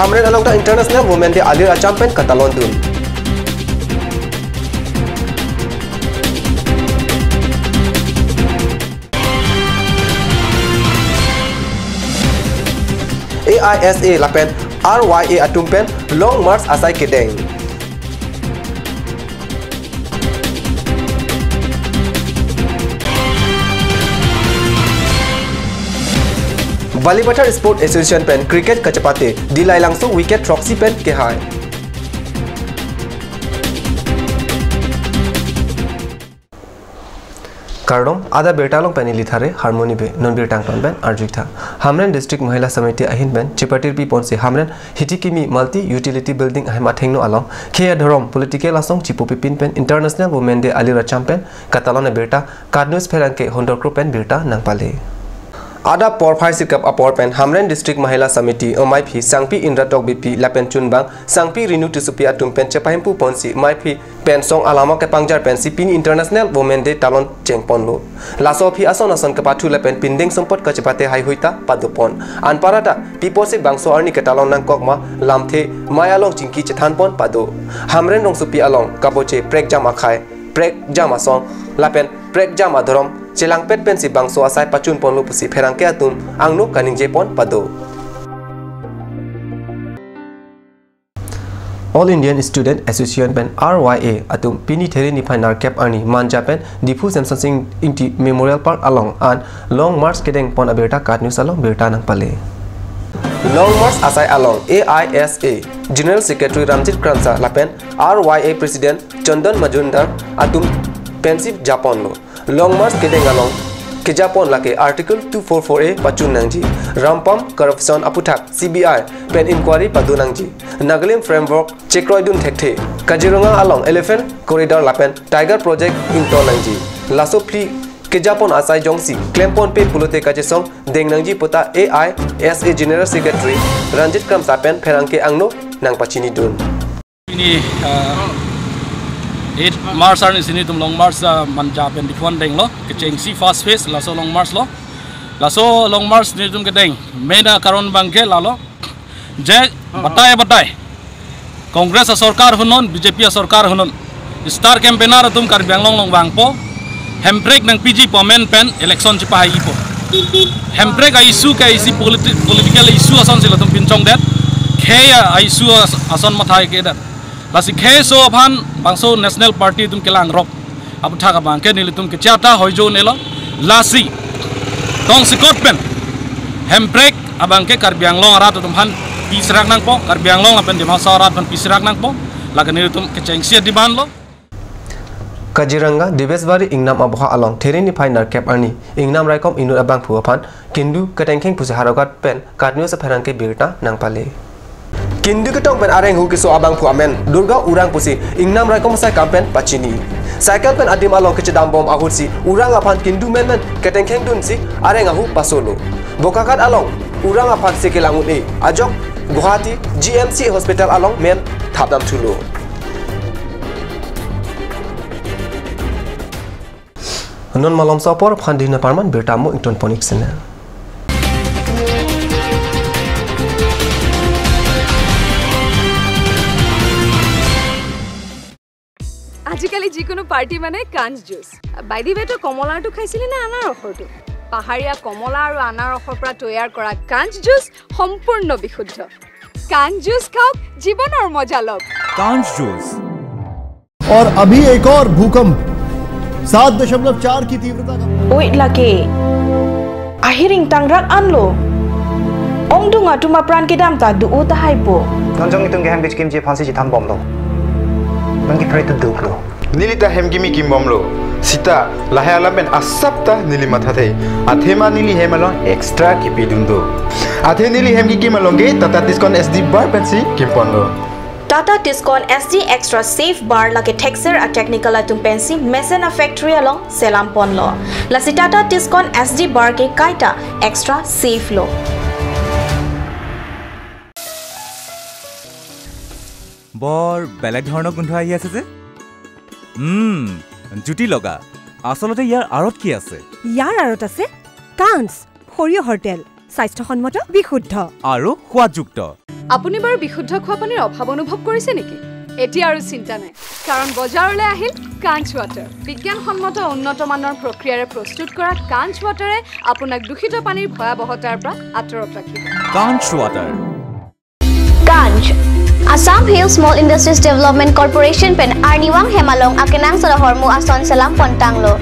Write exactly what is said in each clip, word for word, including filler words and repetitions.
Hamren along ta International Women Day alir acham pen katalon dun. A I S A lapen R Y A atum pen Long March asai kedeng. Balipathar Sport Association pen cricket kachepate Dillai Langso wicket throksi pen kehai. Kardom, adap birta along pen neli Thare Harmoni Bey, non birta angton pen arju-ik tha. Hamren District Mahila Samiti ahin pen chepatirpi ponsi Hamren Hitikimi Multi Utility Building ahem athengno along khei adhorom political asong chipo pipin pen International Women Day alir acham pen katalon abirta KAT News pherangke Hundor Kro pen birta nangpale. Adap porphai sirkep apor pen Hamren District Mahila Samiti amaiphi Sangpi Indra Tokbipi lapen chunbang Sangpi Rinu Tissopi atum pen chepahimpu ponsi maiphi pen song alama kepangjar pensi pini International Women Day talon chengponlo. Laso aphi ason ason kepathu lapen pindeng sumpot kachepate haihui ta padopon. Anparta pi apotsi bangso arni ketalon nangkok ma lamthe mai along chingki chethanpon pado. Hamren rongsopi along kaboche prekjam akhei, prekjam asong lapen prekjam adhorom chelangpet pensi bangso asai pachunponlo pusi pherangke atum angno kaningjepon pado. All Indian Student Association pen R Y A atum pini There niphai nerkep arni Manja pen Diphu Semsonsing Ingti Memorial Park along an Long March kedengpon abirta KAT News along birta nangpale. Long March asai along A I S A General Secretary Ranjit Kramsa lapen R Y A President Chandan Majumdar atum pensi japonlo. Long March kedeng along kejapon lake Article two four four A pachun nangji, rampam corruption aputhak C B I pen inquiry pado nangji, Nagalim Framework chekroidun thekthe, Kaziranga along Elephant Corridor lapen Tiger Project ington nangji. Laso phli kejapon asai jongsi klemponpe pulote kachesong deng nangji pu ta A I S A General Secretary Ranjit Kramsa pen pherangke angno nangpachinidun. Pini, uh, eight March arni si nelitum Long March, uh, Manja pen Diphu an denglo, kechengsi first phase, laso Long March lo. Laso Long March nelitum kedeng main akaron abangke lalo. Je batai batai Congress asorkar hunnon, B J P asorkar hunnon, star campaigner atum Karbi Anglong along vangpo, hemprek nangpiji pu amen pen election chepahaipo. Hemprek a-issue ke isi politi-, political issue asonsi latum pinchongdet. Khei a-issue as-, ason mathai kedet. Lasi kheiso aphan bangso National Party atum kelangrok aputhak abangke nelitum kecha ta hoijo nelo. Lasi tongsekot pen hemprek abangke Karbi Anglong arat atum aphan piserak nangpo, Karbi Anglong lapen Dima Hasao arat aphan piserak nangpo. Lake nelitum kechengsi demand lo. Kaziranga Dibeswari ingnam aboha along There niphai nerkep arni ingnam raikom inut abangphu aphan kindu ketengkheng pusi Howraghat pen KAT News apherangke birta nangpale. Kindu ketong pen areng ahu keso abangphu amen Durga Urang pusi ingnam raikom asai kam pen pachini. Cycle pen adim along kechedambom ahutsi Urang aphan kindu menmen ketengkhengdunsi areng ahu pasolo. Bokakhat along Urang aphan si kelang un-e ajok Guwahati G M C Hospital along men thapdam thulo. Non malomso apor aphan dina parman birta mo ingtonpon-ik sene. আজিকালি যিকোনো পাৰ্টি মানে কাঞ্চ juice. By the ৱে, তই কমলাৰটো খাইছিলি নে আনাৰসৰটো? পাহাৰীয়া কমলা আৰু আনাৰসৰ পৰা তৈয়াৰ কৰা কাঞ্চ জুচ সম্পূৰ্ণ বিশুদ্ধ। কাঞ্চ জুচ খাওক, জীৱনৰ মজা লওক। Kanch Juice। और अभी एक और भूकंप सात दशमलव चार की तीव्रता का। Oi lake ahiring tangrak anlo. Ongdung atum apran kedam ta do-o tahai po. Non jong itum kehem kechekimji aphansi chethanbomlo. Non kepre tu duklo. Neli ta hem kimi kimbomlo. Sita lahai alam pen asap ta neli mathathe. Athema neli hem along extra kipidun do. Athe neli hem kikim along ke Tata Tiscon S D bar pensi kimponlo. Tata Tiscon S D Extra Safe Bar lake thekser a-technical atum pensi mesen a-factory along selamponlo. Lasi Tata Tiscon S D bar ke kaita extra safe lo. বৰ বেলেগ ধৰণৰ গোন্ধ আহি আছে যে। উম, জুতি লগা। আচলতে ইয়াৰ আঁৰত কি আছে? ইয়াৰ আঁৰত আছে কাঞ্চ সৰিয়হৰ তেল, স্বাস্থ্যসন্মত, বিশুদ্ধ। আৰু সোৱাদযুক্ত। আপুনি বাৰু বিশুদ্ধ খোৱা পানীৰ অভাৱ অনুভৱ কৰিছে নেকি? এতিয়া আৰু চিন্তা নাই, কাৰণ বজাৰলৈ আহিল কাঞ্চ ৱাটাৰ। বিজ্ঞানসন্মত উন্নত মানৰ প্ৰক্ৰিয়াৰে প্ৰস্তুত কৰা কাঞ্চ ৱাটাৰে আপোনাক দূষিত পানীৰ ভয়াৱহতাৰ পৰা আঁতৰত ৰাখিব। Kanch Water. Kanch, Assam Hill Small Industries Development Corporation pen arnivang hem along akenangsot ahormu ason selam pontanglo.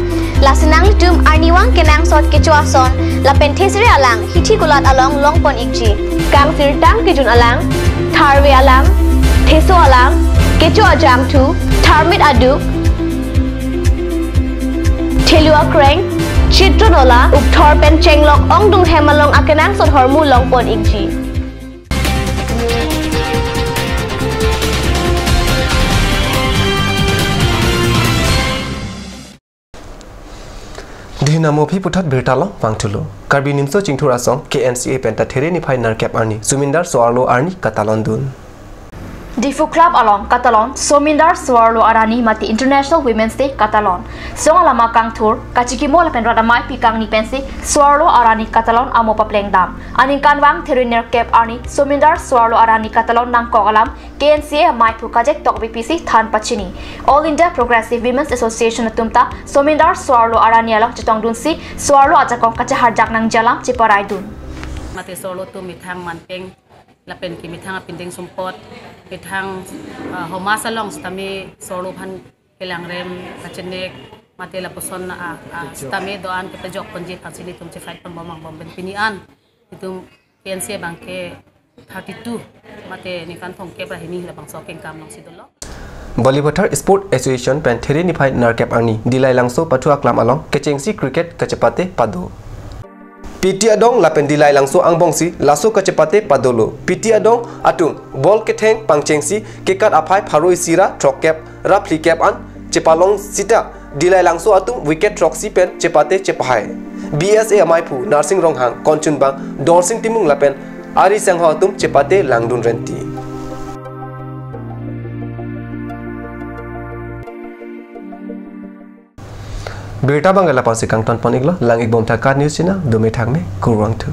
Lasi nanglitum arnivang kenangsot kecho ason lapen thesere alang hithi kulat along longpon ikji. Kangsirtang kejun alang, tharve alang, theso alang, kecho ajangthu, tharmit aduk, thelu akreng, chitron ola, ukthor pen chenglok ongdung hem along akenangsot ahormu longpon ikji. Dihna mo aphi puthot birta along vangthulo. Karbi Nimso Chingthur Asong K N C A penta there niphai nerkep arni Somindar So-arlo arni katalon dun. Diphu Club along katalon Somindar So-arlo arni mate International Women's Day katalon. Song alama kangthur, kachikimo lapen rat amei aphi kangni pensi So-arlo arni katalon amo paplengdam. Aningkanvang there nerkep arni Somindar So-arlo arni katalon nangkok alam K N C A amaiphu Kajek Tokbi P C than pachini. All India Progressive Women's Association atum ta Somindar So-arlo arni along chetongdunsi So-arlo ajakong kacheharjak nangji alam cheparaidun. Mate so-arlo atum methang manpeng lapen kemethang apindeng sumpot, methang, ah, homas along sitame so-arlo aphan kelangrem kachenek mate lapuson, ah, ah, sitame do-an kepajok ponji aphansi nelitum che-fight ponbom angbong pen pini an nelitum K N C A abangke thirty-two mate ningkan thomkep ra hini labangso akengkam alongsi dolo. Balipathar Sport Association pen there niphai nerkep arni Dillai Langso pathu aklam along kechengsi cricket kachepate pado. P T adong lapen Dillai Langso angbongsi laso kachepate padolo. P T adong atum ball ketheng pangchengsi kekat aphai pharo isi ra throkkep ra phlikep an chepalong sita Dillai Langso atum wicket throksi pen chepate chepahai. B S A amaiphu Narsing Ronghang, Konchunbang Dorsing Timung lapen ari sangho atum chepate langdun renti. Birta abang lapusi kangton pon iklo, lang ikbom tha KAT News channel, dome thangme, kurvangthu.